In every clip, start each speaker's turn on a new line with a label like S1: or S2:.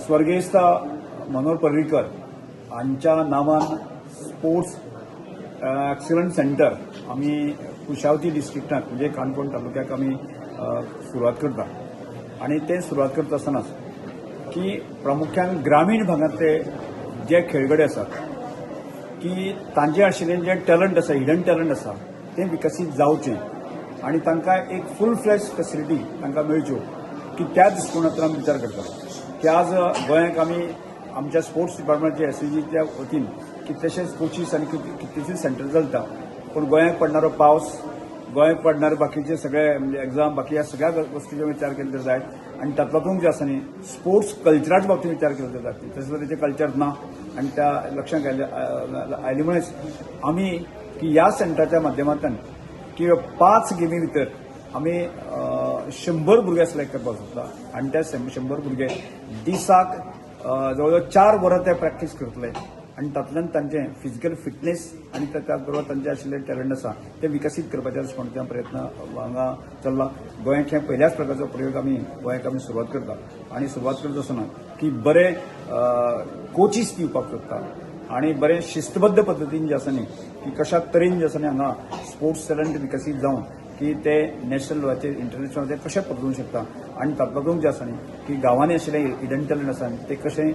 S1: स्वर्गेस्त मनोहर पर्रीकर हांच्या नांवान sports excellent centre आमी कुशावती डिस्ट्रिक्टांत म्हणजे काणकोण तालुक्याक आमी सुरवात करता आनी ते सुरवात करता आसतनाच की प्रामुख्यान ग्रामीण भागांतले जे खेळगडे आसात की तांचे आशिल्लें जें टॅलंट आसा, हिडन टॅलंट आसा, तें विकसीत जावचें आनी तांकां एक फूल फ्लॅज फॅसिलिटी तांकां मेळच्यो की त्या दृश्टिकोनांतल्यान आमी विचार करता की आज गोंयाक आमी आमच्या स्पोर्ट्स डिपार्टमेंटच्या एसएजीच्या वतीन कितलेशेच कोचीस आनी कितलेशेच सेंटर चलता, पूण गोंयाक पडणारो पावस, गोंयाक पडणारे बाकीचे सगळे म्हणजे एग्जाम, बाकी ह्या सगळ्या वस्तूचो विचार केले तर जायत आनी तातूंत जे आसा न्ही स्पोर्ट्स कल्चराच्या बाबतींत विचार केलो तर जात, तशें तरेचें कल्चर ना आनी त्या लक्षांत आयले मुळेच आमी की ह्या सेंटराच्या माध्यमांतल्यान की 5 गेमी भितर आमी 100 भुरगे सिलेक्ट करपाक सोदता आनी त्या 100 भुरगे दिसाक जवळ जवळ 4 वरां ते प्रॅक्टीस करतले आनी तातूंतल्यान तांचें फिजिकल फिटनेस आनी त्याच बरोबर तांचे आशिल्ले टॅलंट आसा ते विकसीत करपाचे दृश्टिकोनांतल्यान प्रयत्न हांगा चल्ला. गोंयाक हे पयल्याच प्रकारचो प्रयोग आमी गोंयाक आमी सुरवात करता आनी सुरवात करता आसतना की बरे कोचीस दिवपाक सोदता आनी बरे शिस्तबद्ध पद्दतीन जे आसा न्ही की कशा तरेन जे आसा न्ही हांगा स्पोर्ट्स टॅलंट विकसीत जावन की ते नॅशनल लेवलाचेर इंटरनॅशनल लेवलाचेर कशें परतूंक शकता आनी तातूंत जें आसा न्ही की गांवांनी आशिल्ले हिडन टॅलंट आसा ते कशें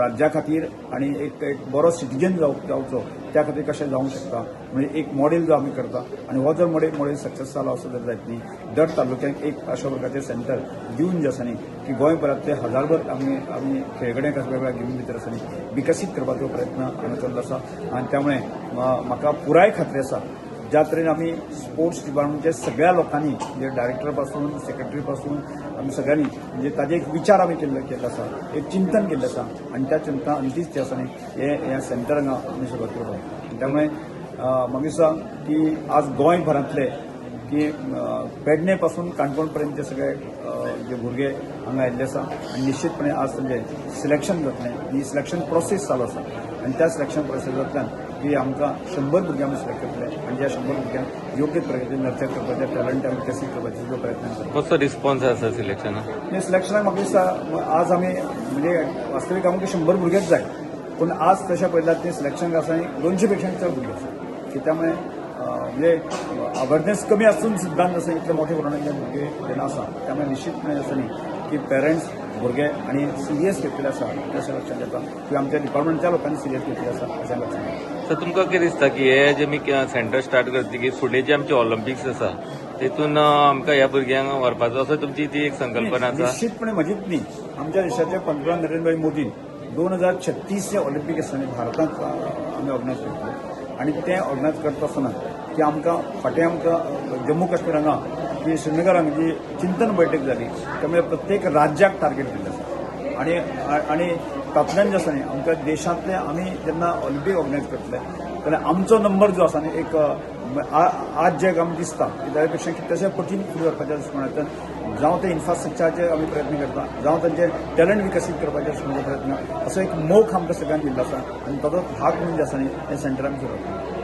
S1: राज्या खातीर आनी एक बरो सिटीजन जावचो त्या खातीर कशें जावंक शकता, म्हणजे एक मॉडेल जो आमी करता आनी हो जर मॉडेल सक्सेस जालो असो जर जायत न्ही दर तालुक्याक एक अशा प्रकारचें सेंटर दिवन जें आसा न्ही की गोंयभरांतले हजारभर आमी आमी खेळगड्यांक वेगवेगळ्या गेमी भितर आसा न्ही विकसीत करपाचो प्रयत्न हांगा चल्लो आसा आनी त्यामुळे म्हाका पुराय खात्री आसा ज्या तरेन आमी स्पोर्ट्स डिपार्टमेंटच्या सगळ्या लोकांनी म्हणजे डायरेक्टर पासून सेक्रेटरी पासून आमी सगळ्यांनी म्हणजे ताजे एक विचार आमी केल्लो आसा, एक चिंतन केल्लें आसा आनी त्या चिंतना अंतीच तें आसा न्ही हे सेंटर हांगा आमी सुरवात करपाक. त्यामुळे म्हाका दिसता की आज गोंयभरांतले की पेडणे पासून काणकोण पर्यंतचे सगळे जे भुरगे हांगा आयिल्ले आसा आनी निश्चितपणे आज तांचें सिलेक्शन जातलें आनी सिलेक्शन प्रोसेस चालू आसा आनी त्या सिलेक्शन प्रोसेसांतल्यान की आमकां 100 भुरगे आमी सिलेक्ट करतले आनी ज्या 100 भुरग्यांक योग्य तरेचे नर्चर करपाचे टॅलंट आमी विकसीत करपाचो प्रयत्न करता.
S2: कसो रिस्पॉन्स आसा सिलेक्शनाक?
S1: सिलेक्शनाक म्हाका दिसता आज आमी म्हणजे वास्तवीक आमकां 100 भुरगेच जाय, पूण आज तशें पळयल्यार तें सिलेक्शन आसा 200 पेक्षा चड भुरगे आसा की त्यामुळे म्हणजे अवेरनेस कमी आसून सुद्दां जसं इतले मोठे प्रमाणात भुरगे जेन्ना आसा त्यामुळे निश्चितपणे असं न्ही की पेरंट्स भुरगे आनी सिरियस घेतलेले आसा तशें लक्षांत येता की आमच्या डिपार्टमेंटच्या लोकांनी सिरियस घेतलेले आसा अशें लक्षांत येता.
S2: सर तुमकां कितें दिसता की हे जे आमी सेंटर स्टार्ट करतकीर फुडें जे आमचे ऑलिम्पिक्स आसा तेतून आमकां ह्या भुरग्यांक व्हरपाचो असो तुमची ती एक संकल्पना आसा?
S1: निश्चितपणे म्हजीच न्ही, आमच्या देशाचे पंतप्रधान नरेंद्रभाई मोदीन 2036 ऑलिम्पिक आसतना भारतांत आमी ऑर्गनायज करतले आनी तें ऑर्गनायज करता आसतना की आमकां फाटीं आमकां जम्मू काश्मीर हांगा की श्रीनगर हांगा जी चिंतन बैठक जाली त्यामुळे प्रत्येक राज्याक टार्गेट दिल्लें आसा आनी आनी तातूंतल्यान जें आसा न्ही आमकां देशांतले आमी जेन्ना ऑलिम्पीक ऑर्गनायज करतले जाल्यार आमचो नंबर जो आसा न्ही एक आज जे आमकां दिसता की ताजे पेक्षा कितलेशे पटीन फुडें व्हरपाच्या दृश्टिकोनांतल्यान जावं ते इन्फ्रास्ट्रक्चराचेर आमी प्रयत्न करता, जावं तांचे टॅलंट विकसीत करपाचे दृश्टिकोनाचो प्रयत्न, असो एक मोख आमकां सगळ्यांक दिल्लो आसा आनी ताचो भाग म्हणून जे आसा न्ही हें सेंटर आमी सुरवात केली.